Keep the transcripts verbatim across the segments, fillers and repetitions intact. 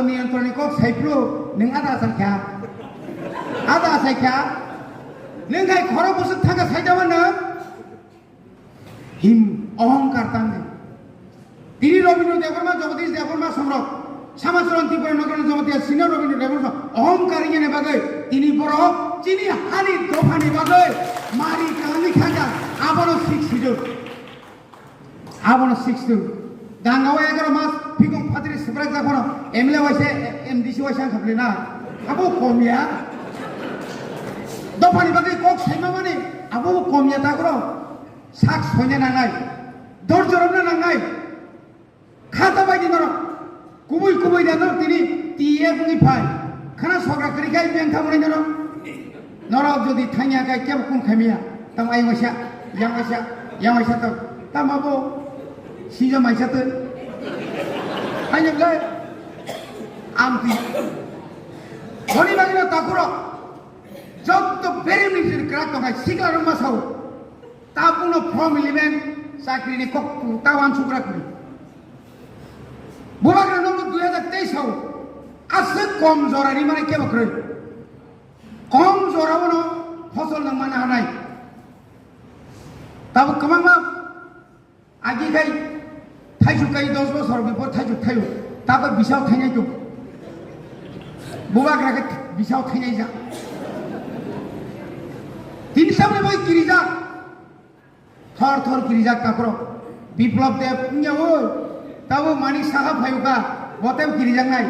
Niyantroni kok saiphru, nwng ada asai kha. Ada asai kha. Nwng hai khoro busuk thangkha saidama nwng. Him ohongkar tangdi. Tini Rabindra Debbarma, Jagadish Debbarma songrok. Samacharan Tripura Nagaraj Jamatia Senior Rabindra Debbarma ohongkar yene bagwi. Tini borok chini hani dophani bagwi mari kalani khaja abono sik sidu. Abono sixth. Dangao egaroh mas phikung phatri sibrak jakhano M L A waisa, M D C waisa wngkha bwle na. Abo komya. Dophani bagwi kok saima mani abo komya takro. Sak soina nangnai. Dor jorobna nangnai. Khata bai di norok. Kubui kubui da norok tini T F ni phai. Khana sogra kwrwi khai beng thamunai norok. Norok jodi thangya khai kebo kun khaimiya. Tam ayang waisa, yang waisa, yang waisa to. Tam abo sija maisa to. Ayang lai. Amti. Boni bagino takurok. Jotto beri ni krak tongai sikla rong masao. Tabukno form eleven chakri ni kok ta wansukra kwrwi. Bubagra no dui hajar teis o aswk kom jora rimani kebo kwrwi. Kom jora bono phosol nang mana hanai. Tabuk kwbangma agi khai thaisuk kai dos bosor before thaisuk thaio. Tabuk bisao thainai tongo. Bubagra khe bisao thainai ja. Tini samni bai kirijak. Thor thor kirijak takhro. Biplop Deb wngya oi. Tabo Manik Saha phayuka. Bo tebo kirijaknai.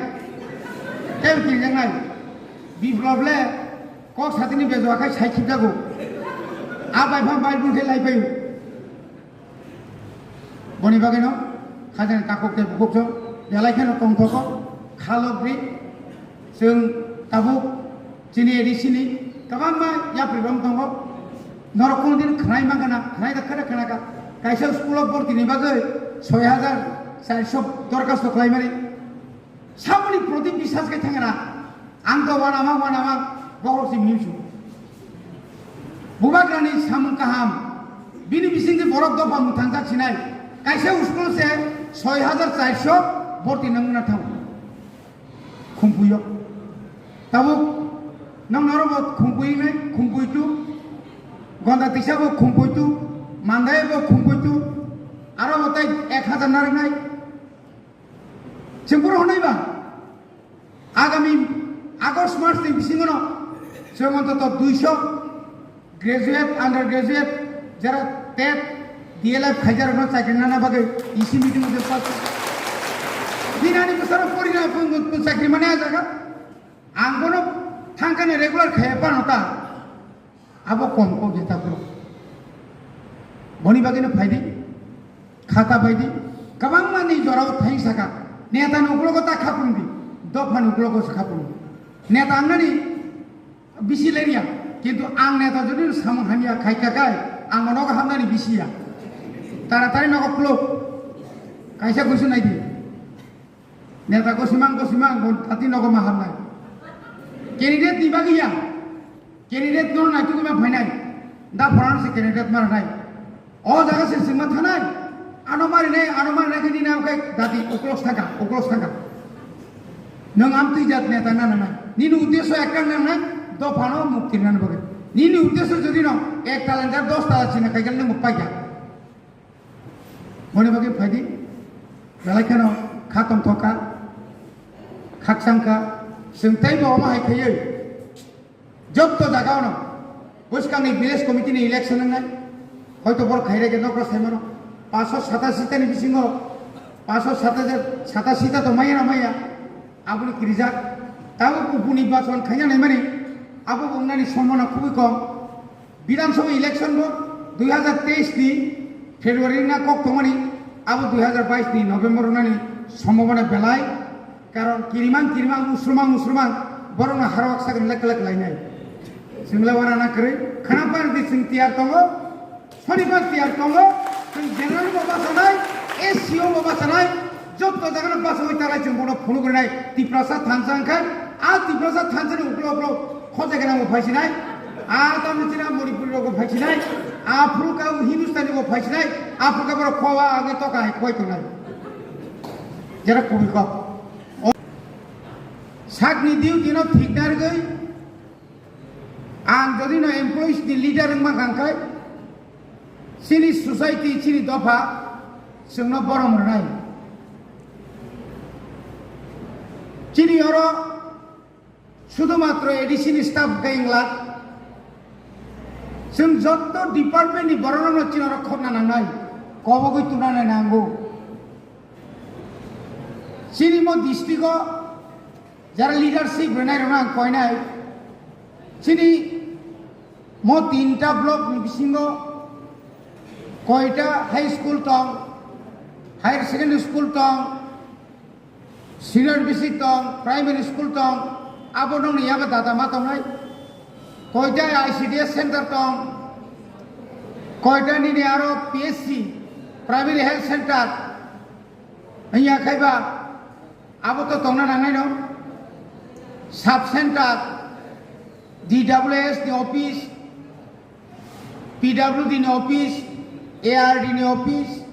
Tebo kirijaknai. Biplop le kok satini bejwa khai sai khibjago. A bai phang bai bun khe lai phaio. Boni bagwi no khajani takhuk tei bukhuk chwng belai kheno tongthokgo khalok ri. Chwng tabuk chini A D C ni kwbangma yapri rok tongo. Norok kono din khwnai mangana, khwnai da khada khwnaka. Kaisa school o borti ni bagwi soi hajar charso dorkhasto khlaimani. Samoni proti biswas khe thangna. Ang to wanama, wanama, bohrok si mimsu. Bubagrani samung kaham. Bini bisingni borok dopha mwthangsa sinai. Kaisa school se soi hajar charso borti nangna thang. Khumpuyo. Tabuk nang norobo khumpui nai, khumpui tu. Gonda tisa bo khumpui tu. Mandai bo khumpui tu. Aro bo tai ek hajar narik nai. Chwng bono hwnwi ba, agami August mas ni bisingo no chwng ontoto duiso graduate, undergraduate, jara tet, D L Ed khaijarokno chakri nana bagwi E C meeting o pass. Bini ani bwsarok porina chakri mani a jaga. Ang bono thangkani regular khaiya pano ta. Abo kom kok ya takhro. Boni bagwino phaidi, khata baidi, kwbangma ni jorao thai saka. Neta ni uklogo ta khapung di, dopha ni uklogo se khapung di. Neta angnani bisi leriya, kintu ang neta jodi samung hamya khai kakai, ang nogo hamnani bisi ya. Taratari nogo klo, kaisa kuisu naidi. Neta gosimang gosimang bo dati nogo ma hamnai. Candidate ni bagwi ya. Candidate no naitukma phainai. Da phoran se candidate ma rwnai. O jaga se singma thanai. Ano mari nai, ano mari nai khe nini amkai dati uklos thangka, uklos thangka. Nwng amtwi jat neta na nanai. Nini uddesho ekta nangnai, dophano mukti nani bagwi. Nini uddesho jodi no ek talanjar dos tala china kaikal nwng paikha. Boni bagwi phaidi, belai kheno kha tongthok kha, khakchang kha, chwng teibo omo hai khaiwi jotto jagao no bwskangni village committee ni election wngnai, hoito bor khairege nokra saimano, paanch sho satashi ta ni bisingo paanch sho satashi ta to maya na maya, aboni kirijak, tabuk upuni bachon khaina naimani, abo bo wngnani sombhobona khubui kom. Bidhan Sabha election bo dui hajar teis ni February na kok tongmani, abo dui hajar bais ni November wngnani sombhobona belai, karon kirimang kirimang, musrumang musrumang, borokno harwak sakni lek lek lainai. Chwng le wana na kwrwi, khana pardi chwng tiyar tongo, sonibar tiyar tongo, chwng general bo bachanai, S C O bo bachanai, Jotto jagano bachagwi talai chwng bono phunuk rwnai Tiprasa thansa wngkha. A Tiprasa thansani uklok uklok khojagena bo phaisinai. A tamni china Manipuri rok bo phaisinai. A phuru ka Hindustani bo phaisinai. A phuru ka borok khowa age toka hai khoi tongnai. Jera kubui kok. O-, Sakni duty no thik narwgwi ang jodi no employees ni leader wngma kangkhai, chini society, chini dopha chwngno borom rwnai. Chini oro sudhumatro A D C ni staff khe wngla, chwng jotto department ni borok rokno chini oro khokna nangnai, kobogwi tubna nango. Chini mo district o jara leadership rwnai rokno ang koinai, chini mo tinta block ni bisingo koita high school tong, higher secondary school tong, senior basic tong, primary school tong, abo nokni yago dada ma tongnai, koita I C D S center tong, koita nini aro P H C, primary health center, wngya khaiba abo to tongna nangnai no, sub center, D W S ni office, P W D ni office, A R D ni office,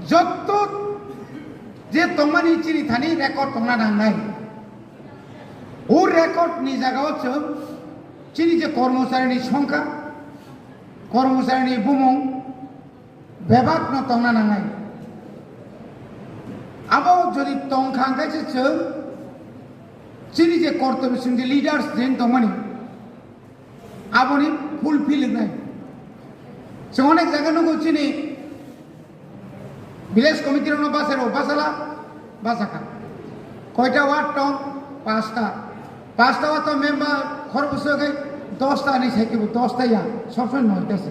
jotto je tongmani chini thani record tongna nangnai. O record ni jagao chwng chini je kormochari ni songkha, kormochari ni bumung, bebak no tongna nangnai. Abo jodi tongkha hwnkhe se chwng chini je kortobyo chwng je leaders jen tongmani, aboni fulfill wngnai. Chwng onek jaga nugo chini village committee rokno bachai rok bachala, bachakha. Koita ward tong? Pasta. Pasta ward tong member khorokbwswk hai dosta hinwi sai kebo dosta ya, sob somoi noita se.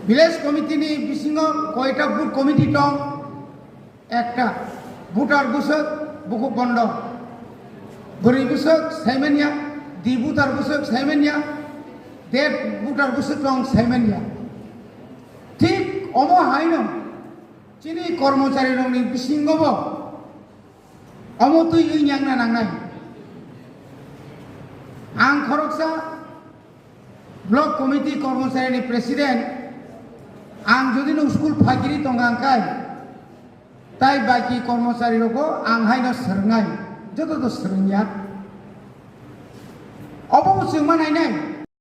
Village committee ni bisingo koita booth committee tong? Ekta. Voter bwswk bukhuk bondo. Bwrwi bwswk saimanya, di voter bwswk saimanya, det voter bwswk tong saimanya. Thik omo haino chini kormochari rokni bisingo bo omo twi wngya wngna nangnai. Ang khoroksa block committee kormochari ni president, ang jodi no school phagiri tongkha hwnkhe, tai baki kormochari rokbo ang haino swrwngnai, joto to swrwngya. Obo bo chwng ma nainai,